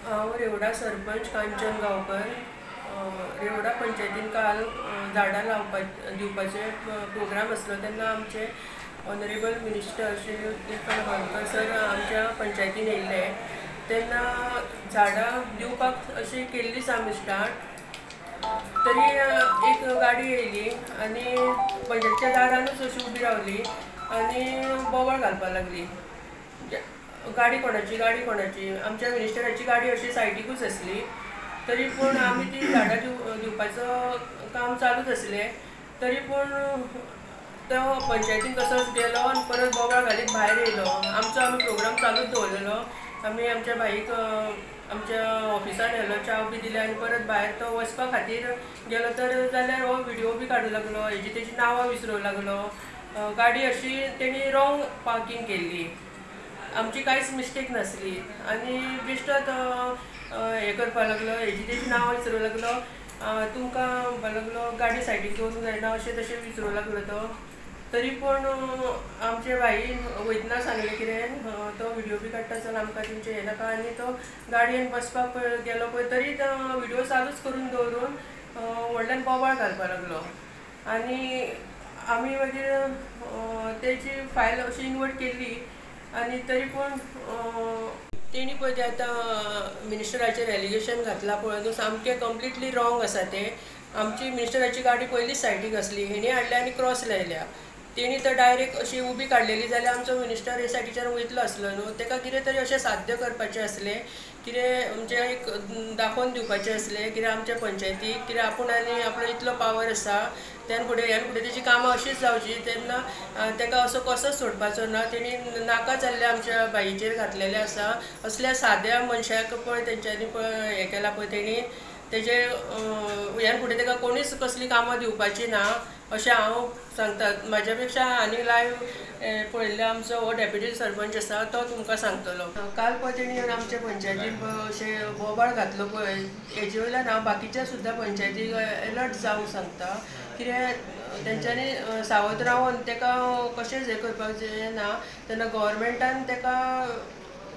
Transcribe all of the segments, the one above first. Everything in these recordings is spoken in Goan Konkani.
हांव रेवडा सरपंच कांचन गांवकर. रेवडा पंचायतीन काल झाडां लावपा दिवपाचे प्रोग्राम आसलो तेन्ना आमचे honourable minister Shri Nilkanth Gaonkar sir आमच्या पंचायतीन येयल्ले तेन्ना झाडां दिवपाक अशी केल्लीच आमी स्टार्ट. तरी एक गाडी येयली आनी पंचायतीच्या दारानूच अशी उबी रावली आनी बोवाळ घालपाक लागली. गाडी कोणाची, गाडी कोणाची. आमच्या मिनिस्टराची गाडी अशी सायडीकूच आसली तरी पूण आमी ती झाडां दिवपाचो काम चालूच आसलें. तरी पूण तो पंचायतीन तसोच गेलो आनी परत बोवाळ घालीत भायर येयलो. आमचो आमी प्रोग्राम चालूच दवरलेलो. आमी आमच्या भाईक आमच्या ऑफिसान व्हेलो, च्याव बी दिले आनी परत भायर तो वचपा खातीर गेलो तर जाल्यार हो व्हिडिओ बी काडूंक लागलो, हेजी तेजी नांवां विसरूंक लागलो. गाडी अशी तेणी रॉंग पार्कींग केल्ली, आमची कांयच मिस्टेक नासली आनी बेश्टो तो हें करपाक लागलो, हेजी तेजी नांवां विसरूंक लागलो. तुमकां म्हणपाक लागलो गाडी सायडीक दवरूंक जायना अशें तशें विसरूंक लागलो तो. तरी पूण आमचे भाईन वयतना सांगलें कितें तो व्हिडिओ बी काडटा चल आमकां तेंचें हें नाका. आनी तो गाडयेन बसपाक गेलो पळय तरी तो व्हिडिओ चालूच करून दवरून व्हडल्यान बोवाळ घालपाक लागलो. आनी आमी मागीर तेजी फायल अशी इन्वर्ट केल्ली आनी तरी पूण तेणी पळय तें आतां मिनिस्टराचेर एलिगेशन घातलां पळय न्हू सामकें कंप्लिटली रॉंग आसा तें. आमची मिनिस्टराची गाडी पयलीच सायडीक आसली, हेणी हाडल्या आनी क्रॉस लायल्या. तेणी तर डायरेक्ट अशी उबी काडलेली जाल्यार आमचो मिनिस्टर हे सायडीच्यान वयतलो आसलो न्हू. ताका कितें तरी अशें साध्य करपाचें आसलें, कितें म्हणजे एक दाखोवन दिवपाचें आसलें कितें आमच्या पंचायतीक कितें आपूण आनी आपलो इतलो पावर आसा त्यान फुडें ह्यान फुडें तेजी कामां अशीच जावची. तेन्ना ताका असो कसोच सोडपाचो ना. तेणी नाका जाल्लें आमच्या बाईचेर घातलेलें आसा. असल्या साद्या मनशाक पळय तेंच्यांनी पळय हें केलां पळय तेणी तेजे ह्यान फुडें ताका कोणीच कसलीं कामां दिवपाची ना अशें हांव सांगता. म्हाज्या पेक्षा आनी लायव पळयल्लो आमचो हो डेप्युटी सरपंच आसा तो तुमकां सांगतलो. काल पळय तेणी आमच्या पंचायतीन अशें बोवाळ घातलो पळय हेजे वयल्यान हांव बाकीच्या सुद्दां पंचायतीक एलर्ट जावंक सांगता. कितें तेंच्यांनी सावध रावन ताका कशेंच हें करपाचें ना. तेन्ना गव्हर्मेंटान ताका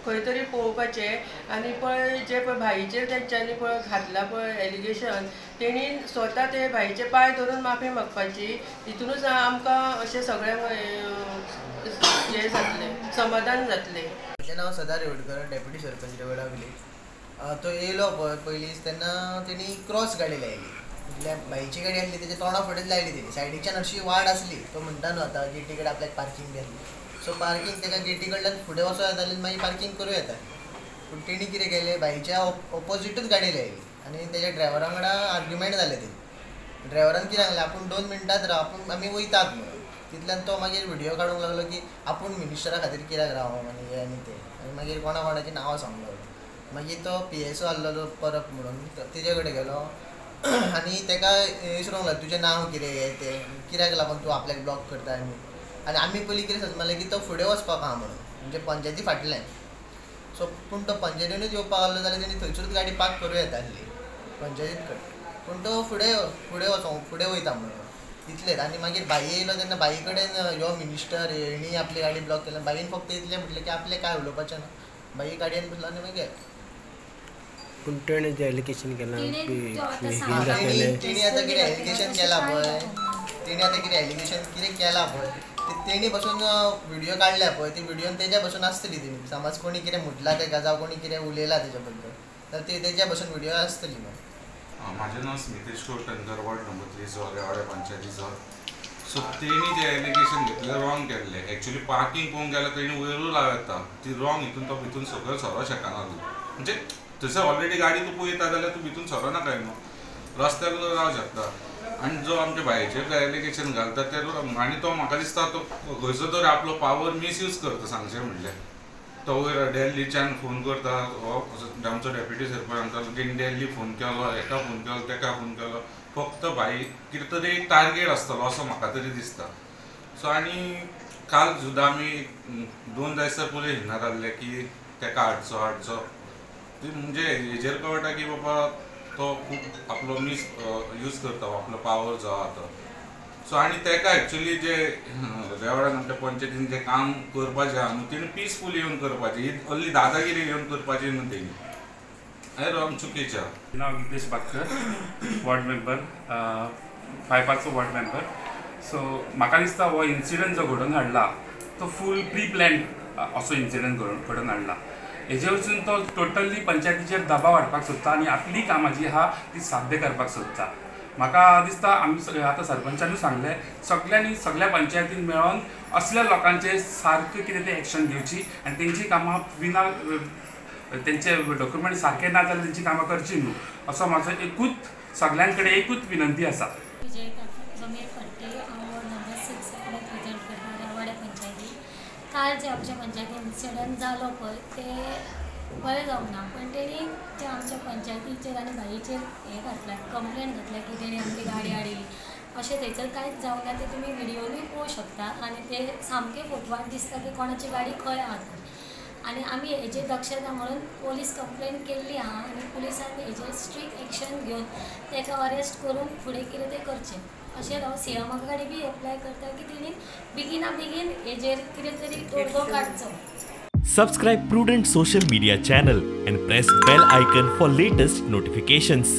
खंय तरी पळोवपाचें आनी पळय जे पळय भाईचेर तेंच्यांनी पळय घातलां पळय एलिगेशन तेणी स्वता ते भाईचे पांय धरून माफी मागपाची. तितूनच आमकां अशें सगळ्यांक हें जातलें, समाधान जातलें. म्हजें नांव सदा रेवडकर, डेप्युटी सरपंच रेवडा विलेज. तो येयलो पळय पयलींच तेन्ना तेणी क्रॉस गाडी लायली, म्हटल्यार भाईची गाडी आसली तेच्या तोंडा फुडेंच लायली तेणी. सायडीच्यान अशी वाड आसली, तो म्हणटा न्हू आतां गेटी कडेन आपल्याक पार्कींग बी आसली. सो पार्कींग ताका गेटी कडल्यान फुडें वचों येतालें आनी मागीर पार्कींग करूं येतालें. पूण तेणी कितें केलें, बाईच्या ऑपोजिटूच गाडी लायली आनी तेज्या ड्रायव्हरा वांगडा आर्ग्युमेंट जालें. तेजें ड्रायव्हरान कितें सांगलें, आपूण 2 मिनटांत राव, आपूण आमी वयतात म्हणून. तितल्यान तो मागीर व्हिडियो काडूंक लागलो की आपूण मिनिस्टरा खातीर कित्याक रावप आनी हें आनी तें, आनी मागीर कोणा कोणाचीं नांवां सांगूंक लागलो. मागीर तो PSO आसलो परब म्हणून तेजे कडेन गेलो आनी ताका विचारूंक लागलो तुजें नांव कितें हें तें, कित्याक लागून तूं आपल्याक ब्लॉक करता. आनी आमी पयलीं कितें समजलें की तो फुडें वचपाक आहा म्हणून, म्हणजे पंचायती फाटल्यान. सो पूण तो पंचायतीनूच येवपाक आसलो जाल्यार तेणी थंयसरूच गाडी पार्क करूं येता आसली पंचायतीत कडेन. पूण तो फुडें फुडें वचोंक फुडें वयता म्हणून इतलेंच. आनी मागीर भाई येयलो तेन्ना भाई कडेन ह्यो मिनिस्टर हेणी आपली गाडी ब्लॉक केल्या. भाईन फक्त इतलें म्हटलें की आपलें कांय उलोवपाचें ना. भाई गाडयेन बसलो आनी मागीर गेलो. पूण तेणें जें एलिगेशन केलां तेणी आतां कितें एलिगेशन केलां पळय, तेणी आतां कितें एलिगेशन कितें केलां पळय तेणी पासून व्हिडिओ काडल्या पळय, ती व्हिडियोन तेज्या पासून आसतली. तेणी समज कोणी कितें म्हटलां तेका जावं कोणी कितें उलयलां तेज्या बद्दल तर ती तेज्या पासून व्हिडिओ आसतली. म्हाजें नांव स्मितेश कोटणकर, वॉर्ड नंबर 3 जो रेवाड्या पंचायतीचो. सो तेणी जें एलिगेशन घेतलें रॉंग केल्लें. एक्चुली पार्कींग पळोवंक गेल्यार तेणी वयरूय लावं येता, ती रॉंग हितून तो भितून सकयल सरो शकना. म्हणजे थंयसर ऑलरेडी गाडी तूं पळयता जाल्यार तूं भितून सरो नाका न्हू, रस्त्यार रावंक शकता. आनी जो आमच्या भायचेर एलिगेशन घालता ते, आनी तो म्हाका दिसता तो खंयचो तरी आपलो पावर मिसयूज करता. सांगचें म्हणल्यार तो वयर दिल्लीच्यान फोन करता, हो आमचो डेप्युटी सरपंच आमकां तेणी दिल्ली फोन केलो, हेका फोन केलो, तेका फोन केलो. फक्त भाई कितें तरी एक टार्गेट आसतलो असो म्हाका तरी दिसता. सो आनी काल सुद्दां आमी 2 जायसर पयलीं हिणार आहले की तेका हाडचो हाडचो, म्हणजे हेजेर कळटा की बाबा तो खूब आपलो मिस यूज करता आपलो पावर जो आहा तो. सो आनी तेका एक्चुली जे रेवडान आमच्या पंचायतीन जें काम करपाचें आहा न्हू तेणी पिसफूल येवन करपाचें, ही असली दादागिरी येवन करपाची न्हू तेणी. हें रॉंग चुकीचें. नांव गितेश बाक्कर, वॉर्ड मेंबर, फायपाचो वॉर्ड मेंबर. सो म्हाका दिसता हो इन्सिडंट जो घडोवन हाडला तो फूल प्री प्लॅन असो इन्सिडंट घडोवन हाडला. हेजे वचून तो टोटली पंचायतीचेर दबाव हाडपाक सोदता आनी आपली कामां जी आहा ती साध्य करपाक सोदता. म्हाका दिसता आमी आतां सरपंचानूय सांगलें सगल्यांनी सगल्या पंचायतीन मेळोन असल्या लोकांचेर सारकें कितें तें एक्शन घेवची आनी तेंची कामां विना तेंचे डॉक्युमेंट सारके ना जाल्यार तेंची कामां करची न्हू, असो म्हाजो एकूच सगल्यां कडेन एकूच विनंती आसा. विजय जमीर फडते, हांव वॉर्ड नंबर 6 रिप्रेझेंट करता रेवाड्या पंचायती. काल जे आमच्या पंचायतीन इन्सिडंट जालो पळय ते बरें जावंक ना, पण तेणी जे आमच्या पंचायतीचेर आनी भाईचेर हें घातलां, कंप्लेन घातल्या की तेणी आमची गाडी हाडली, अशें थंयसर कांयच जावंक ना. ते तुमी व्हिडियोनूय पळोवंक शकता आनी ते सामकें फोटवान दिसता की कोणाची गाडी खंय आहा. आनी आमी हेजेर दक्षता म्हणून पोलीस कंप्लेन केल्ली आहा आनी पुलिसान हेजेर स्ट्रिक्ट एक्शन घेवन ताका अरेस्ट करून फुडें कितें तें करचें अशें हांव सी एमा कडेन बी एप्लाय करता की तेणी बेगिना बेगीन हेजेर कितें तरी तोडगो काडचो. Subscribe Prudent Social Media channel and press bell icon for latest notifications.